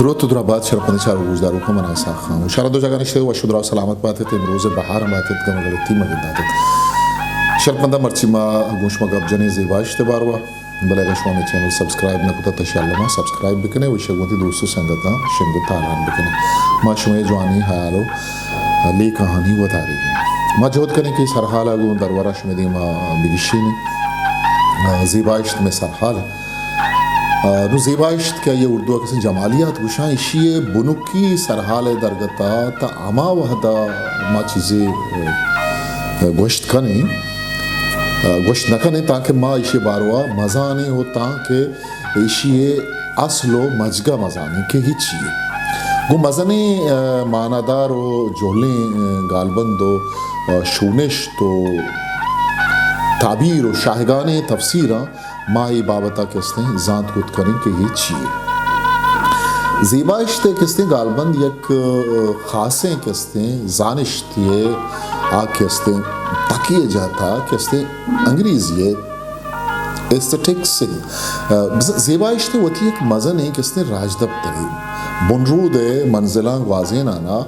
دروت و درابات شرپندیں چاروک گوشداروکاں، من اسحاق خان۔ شر دو جاگہ نشتگ، وش و دراہ سلامت باتت، امروز بہار باتت، گم گلتی مگنداتت۔ شرپنداں، مرچی ما گوں شما گپ جنیں زیبائشت باروا، بلے اگر شما مئے چینل سبسکرائب نہ کتگ، تہ شر ما سبسکرائب بکنے و ایشی گوں وتی دوست و سنگتاں شنگ و تالان بکنے۔ ما شمئے جوانیں حیال و لیکہانی وتاریگیں۔ ما جہد کنیں کہ سرحالا گوں درورا شمئے دیما بگیشینیں۔ زیبائشت مئے سرحال۔ آ، نوں زیبائشت کہ آئی ءَ اردو ءَ کسیں جمالیات گوشاں، ایشی ءِ بنکی سرحال ءِ درگت ءَ تاں ہما وہد ءَ ما چیزے، آ، گوشت کنیں، آ، گوشت نہ کنیں، تانکہ ما ایشی ءِ باروا مزانیں و تانکہ ایشی ءِ اصل و مجگ ءَ مزانیں کہ ہچی۔ گوں مزنیں، آ، معنادار و جہلیں، آ، گالبند و، آ، شونشت و تعبیر و شاہگانیں تفسیراں ما اے بابت ءَ کہ استیں زانت کت کنیں کہ اے چی یے۔ زیبائشت ءِ کہ استیں گالبند یک، آ، خاصیں کہ استیں زانشتے ءِ آ کہ استیں تکیہ جاتا کہ استیں انگریزی ءِ ایستھیٹکس ءِ، آ، ز-، زیبائشت ءِ وتی یک مزنیں کہ استیں راجدپترے۔ بنرود ءِ منزلاں گوازینان ءَ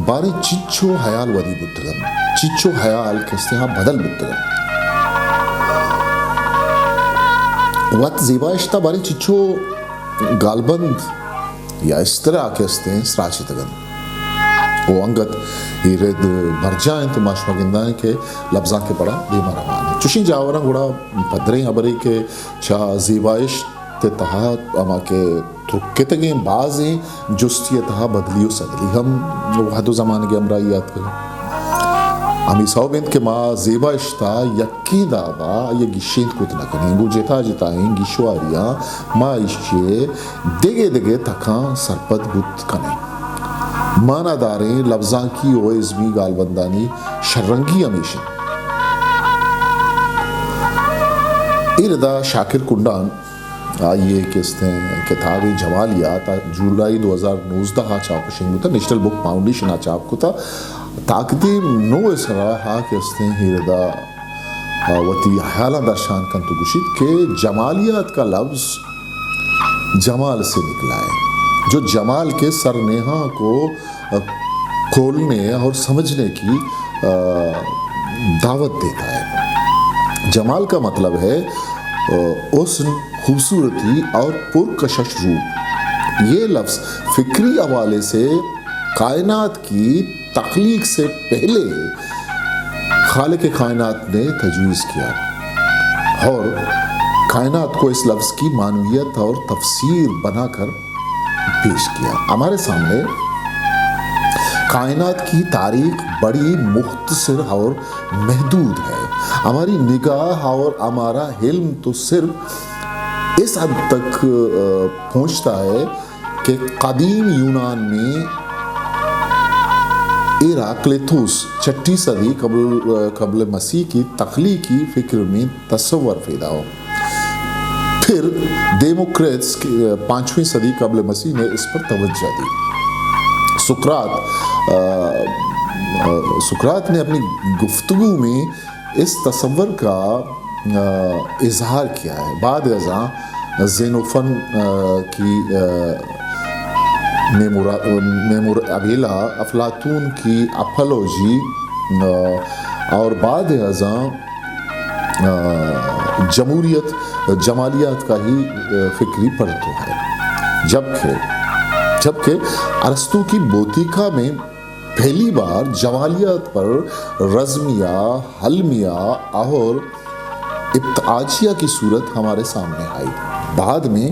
باریں چنچو ہیال ودی بوتگ انت، چنچو ہیال کہ استیں ہا بدل بوتگ انت۔ وت زیبائشت ءَ باریں چنچو گالبند یا استرا کہ استیں سراچتگ انت۔ او انگت اے رد برجاہ انت، ما شما گنداں کہ لبزانک ءِ پڑا دیما روان انت۔ چوشیں جاوراں گڑا پدریں ہبرے کہ چہ زیبائشت ءِ تہا ہما کہ ترکتگیں بازیں جستی ءِ تہا بدلی و سدلی ہم وہد و زمانگ ءِ ہمراہی ءَ اتکگ۔ ہمے سوب انت کہ ما زیبائشت ءَ یکیں داب ءَ آئی ءَ گیشینت کت نہ کنیں، گوں جتا جتائیں گیشواریاں ما ایشی ءِ دگہ دگہ تکاں سرپد بوت کنیں۔ معناداریں لبزانکی و ازمی گالبندانی شررنگی ہمیش انت۔ اے ردا شاکر کنڈان آئی ءِ کہ استیں کتابے جمالیات ءَ جولائی دو ہزار نوزدہ ءَ چاپ و شنگ بوتگ، نیشنل بک فاؤنڈیشن ءَ چاپ کتگ۔ تاکدیم نو ءِ سرا آ کہ استیں اے ردا وتی ہیالاں درشان کنت و گوشیت کہ جمالیات کا لفظ جمال سے نکلا ہے، جو جمال کے سر نیہاں کو کھولنے اور سمجھنے کی، آ، دعوت دیتا ہے۔ جمال کا مطلب ہے، آ، حسن، خوبصورتی اور پرکشش روپ۔ یہ لفظ فکری حوالے سے کائنات کی تخلیق سے پہلے خالق کائنات نے تجویز کیا اور کائنات کو اس لفظ کی معنویت اور تفسیر بنا کر پیش کیا۔ ہمارے سامنے کائنات کی تاریخ بڑی مختصر اور محدود ہے۔ ہماری نگاہ اور ہمارا علم تو صرف اس حد تک، آ، پہنچتا ہے کہ قدیم یونان میں ہیراکلیتوس چھٹی صدی قبل، آ، قبل مسیح کی تخلیقی فکر میں تصور پیدا ہو۔ پھر ڈیموکریٹس کے، آ، پانچویں صدی قبل مسیح نے اس پر توجہ دی۔ سقراط، آ، آ، سقراط نے اپنی گفتگو میں اس تصور کا، آ، اظہار کیا ہے۔ بعد ازاں زینوفن، آ، کی، آ، میمورا-، میمور-، ابیلا، افلاطون کی اپولوجی، آ، اور بعد ازاں آ، جمہوریت، جمالیات کا ہی، آ، فکری پڑتو ہے۔ جبکہ، جبکہ ارسطو کی بوتیکا میں پہلی بار جمالیات پر رزمیہ، حلمیہ اور ابتعاجیہ کی صورت ہمارے سامنے آئی۔ بعد میں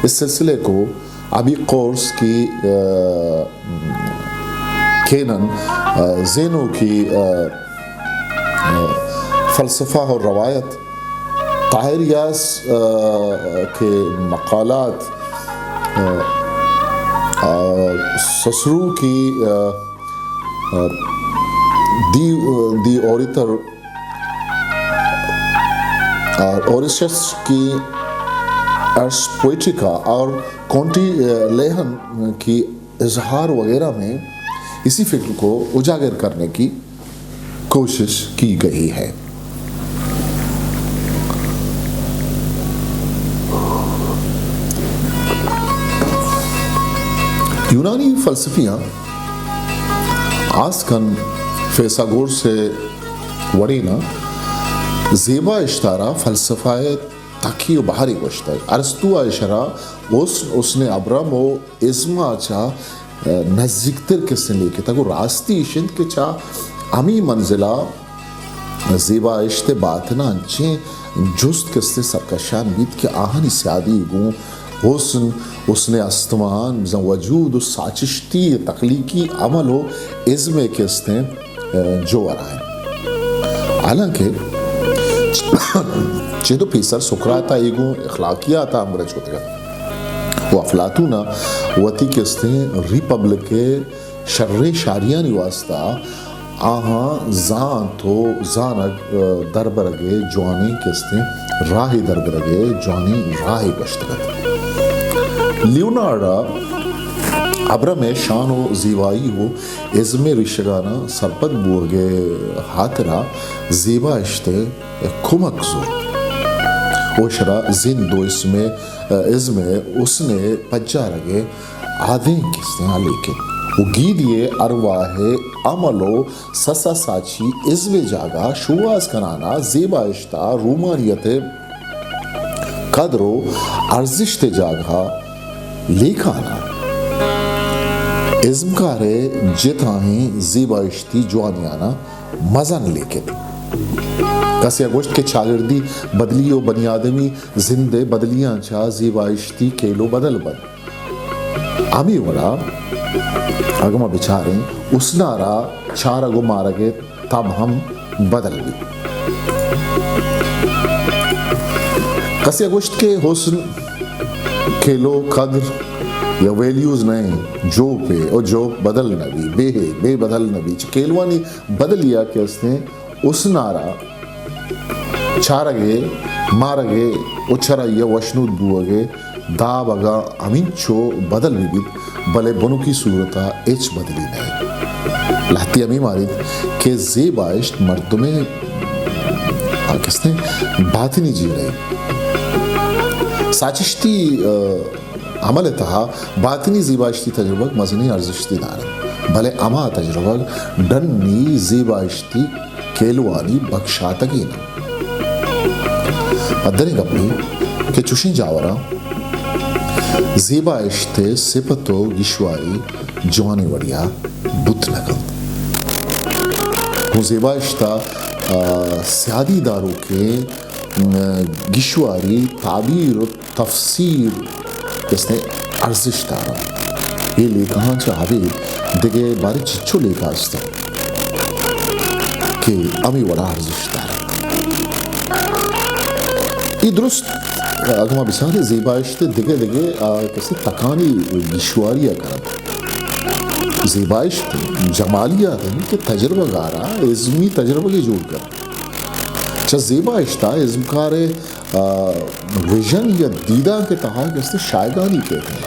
اس سلسلے کو ابیقورس کی، آ، کینن، آ، زینو کی، آ، آ، فلسفہ اور روایت، طاہر یاس، آ، کے مقالات، آ، آ، سسرو کی، آ، آ، دی، دی اوریتر، اور اوریسٹس کی ارس پوئٹیکا اور کونٹی، آ، لیہن کی اظہار وغیرہ میں اسی فکر کو اجاگر کرنے کی کوشش کی گئی ہے۔ یونانی فلسفیاں، آس کن فیثاگورس ءِ وڑیناں، زیبا اشتارا فلسفہ ءِ تکی و بہرے گوشتگ۔ ارسطو ءَ اشرا حسن، حسن ابرم و ازم ءَ چہ نزیکتر کسیں لیکتگ و راستی ایش انت کہ چہ ہمے منزل ءَ زیبا اشت ءِ باتن ءَ انچیں جست کستیں سرکشان بیت کہ آہانی سیادی گوں حسن، حسن استمان، بزاں وجود و ساچشتی تخلیقی عمل و ازم ءِ کستیں، ءَ، جوہر ءَ انت۔ حالانکہ چد و پیسر سقراط ءَ اے گوں اخلاقیات ءَ ہمگرنچ کتگ ات و افلاطون ءَ وتی کستیں ریپبلک ءِ شریں شاریانی واستا آہاں زانت و زانگ، ءَ، دربرگ ءِ جوانیں کستیں راہے، دربرگ ءِ جوانیں راہے گوشتگ ات۔ لیونارڈ ءَ ابرم ءِ شان و زیبائی و ازم ءِ ریشگاناں سرپد بوگ ءِ ہاترا زیبا اشت ءِ کمک زرت و اشرا زند و اسم ءِ، ازم ءِ حسن ءِ پجارگ ءِ آدینک استیں آ لیکت و گیدی ءِ ارواہ ءِ عمل و سسا ساچی ازم ءِ جاگہ شوہاز کنان ءَ زیبا اشت ءَ رومانیت ءِ قدر و ارزشت ءِ جاگہ لیکان ءَ ازمکار ءِ جتاہیں زیبا اشتی جوانیان ءَ مزن لیکت۔ کسے ءَ گوشت کہ چاگردی بدلی و بنی آدمی زند ءِ بدلیاں چہ زیبا اشتی کیلو بدل بنت۔ ہمے وڑا اگاں ما بچاریں، حسن ءَ را چارگ و مارگ ءِ تب ہم بدل بیت۔ کسے ءَ گوشت کہ حسن کیلو قدر یا ویلیوز نہ انت، جوپے، او جوپ بدل نہ بی، بے، بے بدل نہ بی۔ چہ کیلوانی بدلی ءَ کہ استیں، حسن ءَ را چارگ ءِ، مارگ ءِ و چرائی ءِ وشنود بوگ ءِ داب اگاں ہمینچو بدل بہ بیت، بلے بنکی صورت ءَ ہچ بدلی نہ انت۔ لہتے ہمے ماریت کہ زیبا اشت مردم ءِ آ کستیں باطنی جیڑہ ءِ ساچشتی، ءَ، عمل ءِ تہا باطنی زیبا اشتی تجربگ مزنیں ارزشتے دارنت، بلے ہما تجربگ ڈنی زیبا اشتی کیلوانی بکشاتگین انت۔ پدریں گپے کہ چوشیں جاوراں زیبا اشت ءِ سپت و گیشواری جوانیں وڑیا بوت نہ کنت۔ گوں زیبا اشت ءَ، آ، سیادی داروکیں، م، گیشواری، تعبیر و تفسیر کستیں ارزشت دارنت۔ اے لیکہاں چہ ابید دگہ باریں چچو لیکہ است انت کہ ہمے وڑا ارزشت دارنت۔ اے درست، اگاں ما بچاریں زیبا اشت دگہ دگہ، آ، کستیں تکانی گیشواری ءَ کننت۔ زیبا اشت جمالیات انت کہ تجربہ گار ءَ ازمی تجربگے جوڑ کنت۔ چہ زیبا اشت ءَ ازمکار ءِ، آ، ویژن یا دیدانک ءِ تہا کستیں شاہگانی کیت انت۔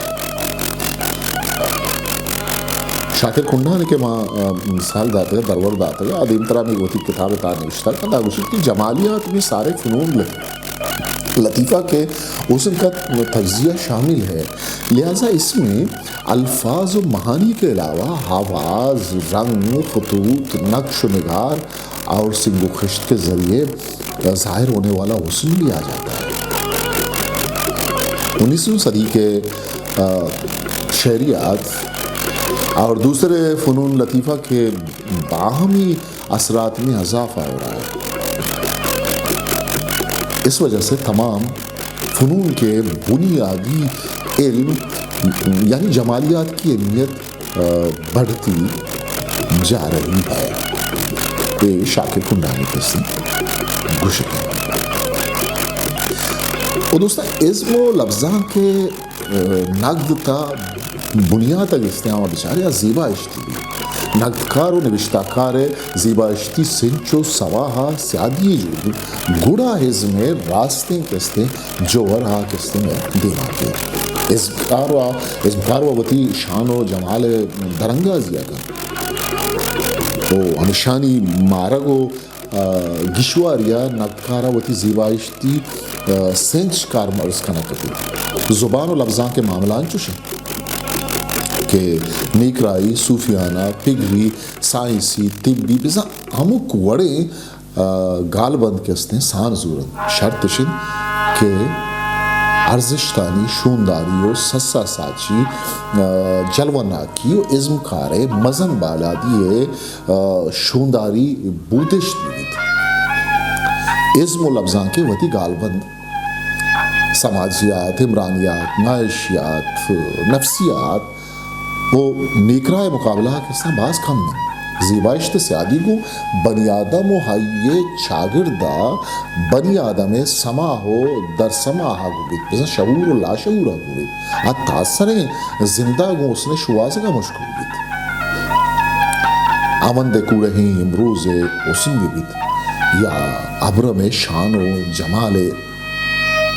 شاکر کنڈان کہ ما، آ، مثال داتگ، درور داتگ، آ دیمترا ہمے وتی کتاب ءِ تہا نوشتہ کنت، آ گوشیت کہ جمالیات میں سارے فنون لطیفہ، لطیفہ کے حسن کا تجزیہ شامل ہے، لہذا اس میں الفاظ و معانی کے علاوہ آواز، رنگ، خطوط، نقش و نگار اور سنگ و خشت کے ذریعے ظاہر ہونے والا حسن بھی آ جاتا ہے۔ انیسویں صدی کے، آ، شعریات اور دوسرے فنون لطیفہ کے باہمی اثرات میں اضافہ ہو رہا ہے۔ اس وجہ سے تمام فنون کے بنیادی علم یعنی جمالیات کی اہمیت، آ، بڑھتی جا رہی ہے۔ اے شاکر کنڈانی کسی گوشگ۔ و دوستاں، ازم و لبزانک ءِ، آ، نقد تا بنیات ءَ گستیں آواں بچارے آ زیبا اشتی۔ نقدکار و نبشتہ کار ءِ زیبا اشتی سنچ و سواہ ءَ سیادی جوڑ بیت، گڑا ازم ءِ راستیں کستیں جوہر آ کستیں دیما کیت۔ ازمکار ءَ، ازمکار ءَ وتی شان و جمال ءِ درانگازی ءَ کنت۔ و ہمیشانی مارگ و، آ، گیشواری ءَ نقدکار ءَ وتی زیبا اشتی، آ، سنچ کارمرز کنگ کپیت۔ زبان و لبزانک ءِ معاملہ انچوش انت۔ کہ نیکراہی، صوفیانہ، پگری، سائنسی، طبی، بزاں ہمک وڑیں، آ، گالبند کہ استیں سان زورنت۔ شرط اش انت کہ ارزشتانی شونداری و سسا ساچی، آ، جلوہ ناکی و ازمکار ء مزن بالادی ء، آ، شونداری بودشت بہ بیت۔ ازم و لبزانک ء وتی گالبند، سماجیات، عمرانیات، معاشیات، نفسیات و نیکراہ ء مقابلہ ء کساں باز کم انت۔ زیبائشت ء سیادی گوں بنی آدم و آئی ء چاگرد ء بنی آدم ء سما و درسما ء گوں بیت، بزاں شعور و لاشعور ء گوں بیت۔ آ تاثریں زند ء گوں حسن ء شوہازگ ء مشکل بیت۔ آمند ء کوڑہیں امروز ء حسن بہ بیت یا ابرم ء شان و جمال ء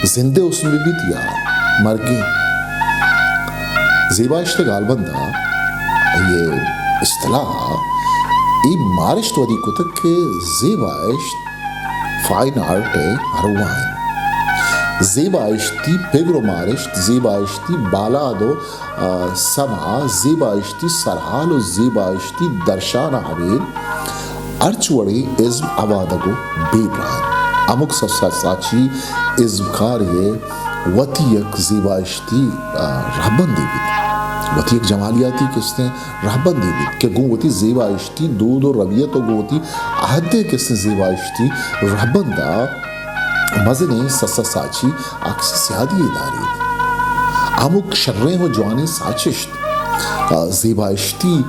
زند ء حسن بہ بیت یا مرگ ء۔ زیبائشت ء گالبند ء اے اصطلاح ء اے مارشت ودی کتگ کہ زیبائشت فائن آرٹ ء ارواہ انت۔ زیبائشتی پگر و مارشت، زیبائشتی بالاد و، آ، سما، زیبائشتی سرحال و زیبائشتی درشان ء ابید ہرچ وڑیں ازم آوادگ و بے پراہ انت۔ ہمک سسا ساچی ازمکارے ء وتی یک زیبائشتی، آ، رہبندے بیت، وتی یک جمالیاتی کستیں رہبندے بیت کہ گوں وتی زیبائشتی دود و ربیت و گوں وتی عہدے کستیں زیبائشتی رہبند ء مزنیں سسا ساچی عکس سیادی ء داریت۔ ہمک شریں و جوانیں ساچشت، آ، زیبائشتی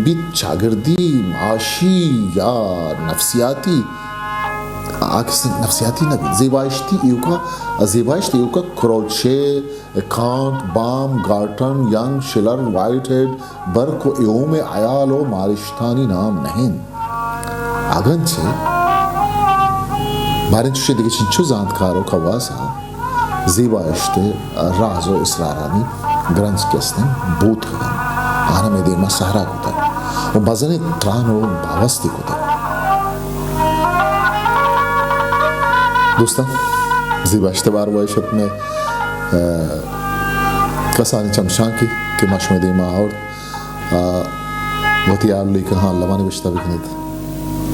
بیت، چاگردی، معاشی یا نفسیاتی، عکس نفسیاتی نہ بیت۔ زیبائشتی ایوکا، زیبائشت ایوکا کروچے، کانٹ، بام، گارٹن، ینگ، شلر، وائٹ ہیڈ، برک و ایوم ء ہیال و مارشتانی نام نہ انت۔ اگنچہ باریں چوشیں دگہ چنچو زانتکار و کواس ء زیبائشت ء راز و اسرارانی گرنج کہ استیں بوت کنن، آناں مئے دیما سہرا کتگ و مزنیں تران و باوستے کتگ۔ دوستاں، زیبائشت ء باروا اش ات مئے، ء، کسانیں چمشانکے کہ ما شمئے دیما آورت۔ آ، وتی حال لیکہاں الما نبشتہ بکنیت۔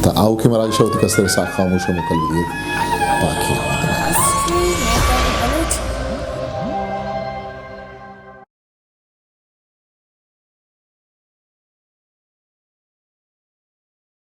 تا آؤکیں مراگشا وتی کستر ساہ خاموش و مکل بدیت۔ پاکی آمد۔